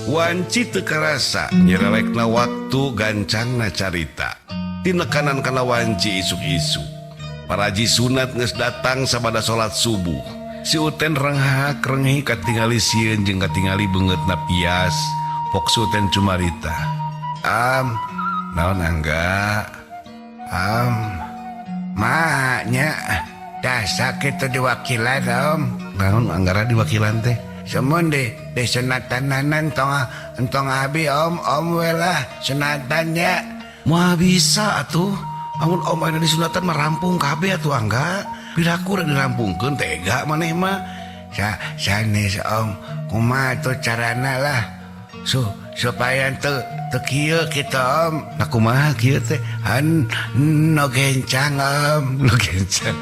Wanci teu karasa nyerelekna waktu gancangna carita. Tinekanan kana wanci isuk-isuk. Paraji sunat geus datang sabada salat subuh. Si Uten renghak renghi katingali sieun jeung katingali beungeutna pias. Pok si Uten cumarita. Am, naon angga? Am, maknya dasa kitu diwakilan om. Naon anggara diwakilan teh? Semun deh di sunatananan entong abi om om we lah sunatannya. Moal bisa atuh. Amun om aya di sunatan mah rampung kabeh atuh angga. Piraku rek dirampungkeun tega maneh mah. Sanes om, kumaha tuh carana lah. Supaya teu kieu kitu om. Nah kumaha kieu teh? Han no gencang om, no gencang.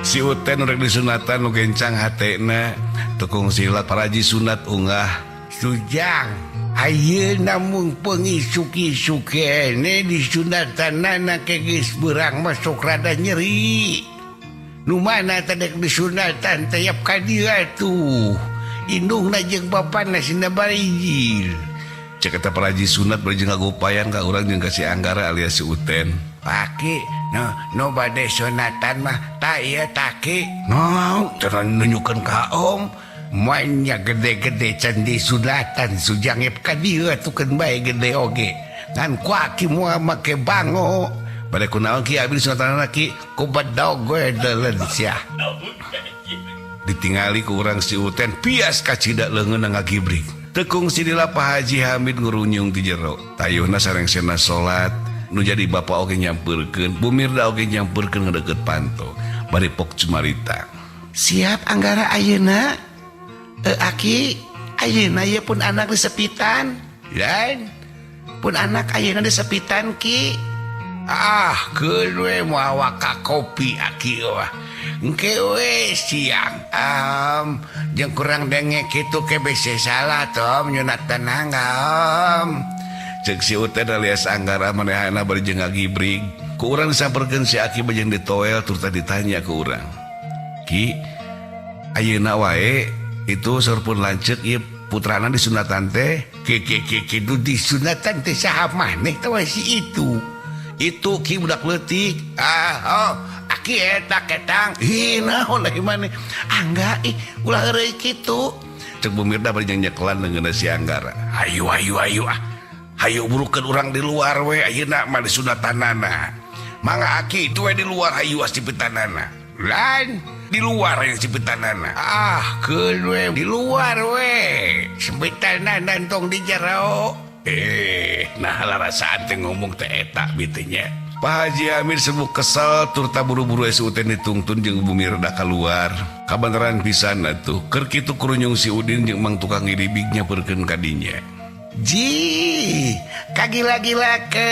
Si Uten rek disunatan nu gencang hatena tukung silat paraji sunat ungah sujang ayeuna mung pengisuk-isuk kene disunatanana ke geus beurang masuk rada nyeri nu mana teh dek disunatan teh yap ka dieu atuh indungna jeung bapana sina barijil cek eta paraji sunat bari jeung ngagopayan ka urang jeung ka si Anggara alias si Uten. Paki no bade sunatan mah tak ieu taki no cara nunjukkeun ka om moalnya gede-gede can disunatan sujang ka dieu atuh keun bae gede oge ngan ku aki moal make bango bade kunaon ki abi disunatan ki ku bedog we deuleun sia ditingali ku urang si Uten pias kacida leungeunna ngagibrik tekung sidila Pak Haji Hamid ngurunyung di jero tayuhna sarengsena salat nu jadi bapak oge nyampeurkeun Bu Mirda oge nyampeurkeun ngedeukeut panto bari pok cumarita siap Anggara ayeuna aki ayeuna ieu pun anak disepitan lain pun anak ayeuna disepitan ki ah keun we moal ka kopi aki wah engke we siang jeung kurang denge kitu ke bese salah tom nyunat tenang om. Cek si Uten alias Anggara manehana bari jeung ngagibrig ku urang disamperkeun si aki bajeng ditoel turta ditanya ku urang ki ayeuna wae itu saurpun lanceuk ieu putrana disunatan teh ki ki ki ki du disunatan teh saha maneh teh si itu ki budak leutik ah oh aki eta ketang ih naon lagi maneh angga ih ulah heureuy kitu cek Bu Mirda bari jeung nyekelan leungeunna si Anggara ayo ayo ayo ah hayu burukeun urang di luar we ayeuna mah disunatanana mangga aki itu we di luar hayu asipitanana lain di luar yang sipitanana ah keun we di luar we sempitanana tong di jero nah larasaan teh ngomong teh eta biteu nya Pak Haji Amir sebuk kesel turta buru-buru si Uten ditungtun jeung Bu Mirda keluar kabeneran pisan atuh keur kitu kurunyung si Udin jeung mang tukang ngiribig nyamperkeun ka dinya. Ji, kagila-gila ke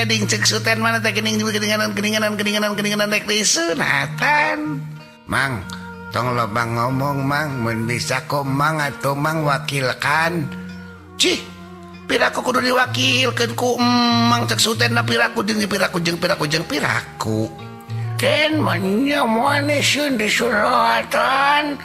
ding cek Suten mana teh geuning geninganan geninganan geninganan geninganan rek disunatan. Mang, tong loba ngomong mang, mun bisa ko mang atuh mang wakilkan. Cih, piraku kudu diwakilkeun ku mang cek Suten na piraku jeung piraku jeung piraku jeung piraku. Ken manya moal sieun disunatan.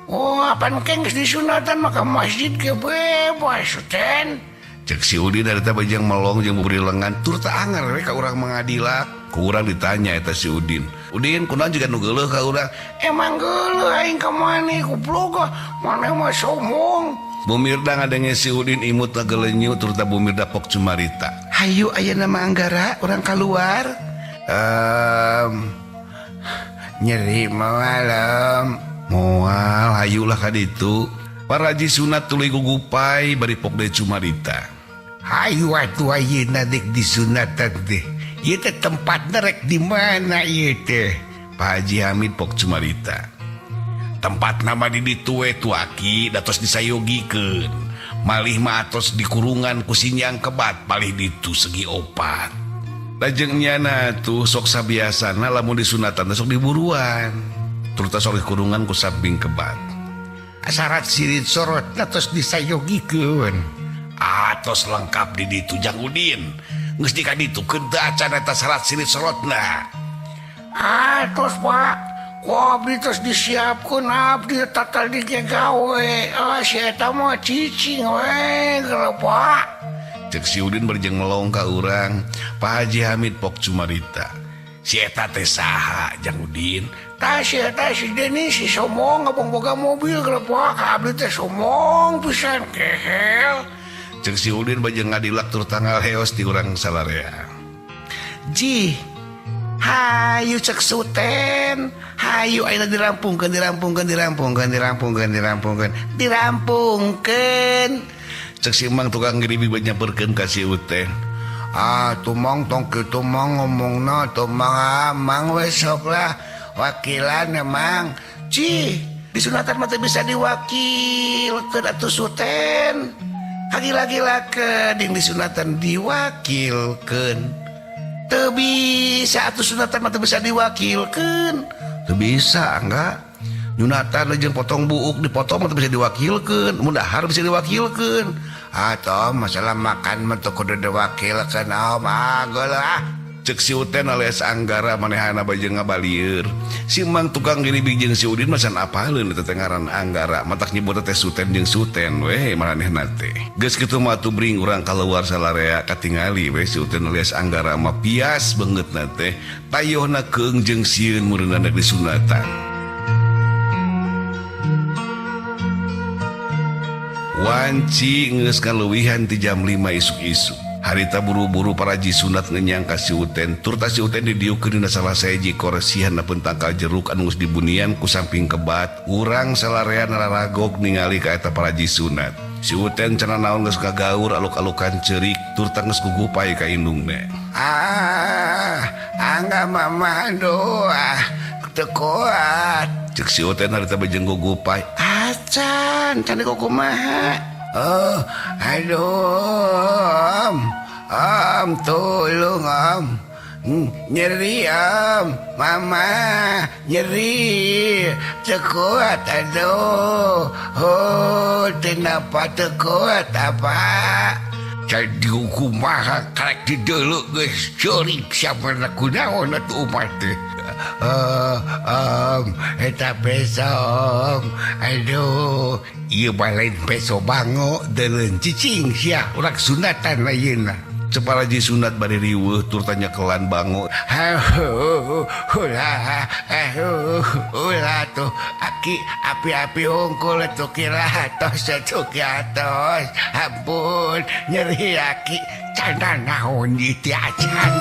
Oh, apaan keng geus disunatan maka masjid ge bebas Suten. Cek si Udin dari teh bajang melong jeung buburi lengan tur teu anger we ka urang mengadilak. Ku urang ditanya eta si Udin. Udin kunaon jiga nu geuleuh ka urang? Emang geuleuh aing ka maneh goblok maneh mah sombong. Bu Mirda ngadenge si Udin imut gelenyu tur teh Bu Mirda pok cumarita. Hayu ayeuna mah Anggara urang kaluar. Nyeri malam. Moal hayulah ka ditu. Paraji sunat tuluy gugupai bari pok deui cumarita. Hayu atuh ayeuna dek disunatan teh. Ieu teh tempatna rek di mana ieu teh? Pak Haji Hamid pok cumarita. Tempat nama di ditu we tu aki datos disayogikeun. Malih mah atos dikurungan ku sinyang kebat palih ditu segi opat. Lajeng nyana tuh sok sabiasana lamun disunatan teh sok diburuan. Turta sok dikurungan ku samping kebat. Syarat sirit sorotna tos disayogikeun. Atos lengkap di ditu Jang Udin. Geus dikaditukeun teu acan eta syarat sirit sorotna. Atos Pak, ku abdi tos disiapkeun abdi tatadi ge gawe. Ah si eta mah cicing we geuleuh Pak. Cek si Udin berjeng melong ka urang. Pak Haji Hamid pok cumarita. Si eta teh saha Jang Udin? Tah si eta si Deni si somong ngabong boga mobil geuleuh Pak. Ka abdi teh somong pisan kehel. Cek si Udin bajeng ngadilak tur tanggal heos di urang salarea. Ji, hayu cek suten, hayu ayeuna dirampungkeun dirampungkeun dirampungkeun dirampungkeun dirampungkeun dirampungkeun. Cek si Mang tukang ngirimi nyamperkeun ka si Uten. Ah, tumang tong kitu mang ngomongna tumang mang we sok lah wakilan emang. Ci, disunatan mah teu bisa diwakilkeun atuh suten. Kagila-gilakeun ding disunatan diwakilkeun. Teu bisa atuh sunatan mah teu bisa diwakilkeun. Teu bisa enggak? Nyunatan jeung potong buuk dipotong mah teu bisa diwakilkeun, mun dahar bisa diwakilkeun. Atau masalah makan mah teu kudu diwakilkeun om ah geuleuh. Cek si Uten alias Anggara manehana bajeng ngabalieur. Si Mang tukang giribig jeung si Udin mah can apaleun eta teh ngaran Anggara, matak nyebut teh Suten jeung Suten we maranehna teh. Geus kitu mah atuh bring urang kaluar salarea katingali we si Uten alias Anggara mah pias beungeutna teh, tayohna keung jeung sieun meureunna rek disunatan. Wanci geus kaluwihan ti jam 5 isuk-isuk. Harita buru-buru paraji sunat ngenyang ka si Uten. Turta si Uten didiukeun dina salah sahiji koresihan napun tangkal jeruk anu geus dibunian ku samping kebat. Urang salarea nararagog ningali ka eta paraji sunat. Si Uten cenah naon geus kagaur aluk-alukan ceurik turta geus gugupai ka indungna. Ah, angga mama doa teu kuat. Cek si Uten harita bejeng gugupai. Acan, can kumaha? Oh, aduh, om, tolong om, nyeri om, mama, nyeri, tekuat aduh, oh, kenapa tekuat apa? Jadi kumaha karek dideluk geus ceurik siapa kunaon atuh umat teh. Eta peso om, aduh, ieu mah lain peso bango deuleun cicing sia urang sunatan ayeuna. Ceparaji sunat bari riweuh tur tanya kelan bango. Ulah, ulah tuh aki api-api hungkul tuh kira tos tuh kiatos. Ampun nyeri aki canda naon di acan.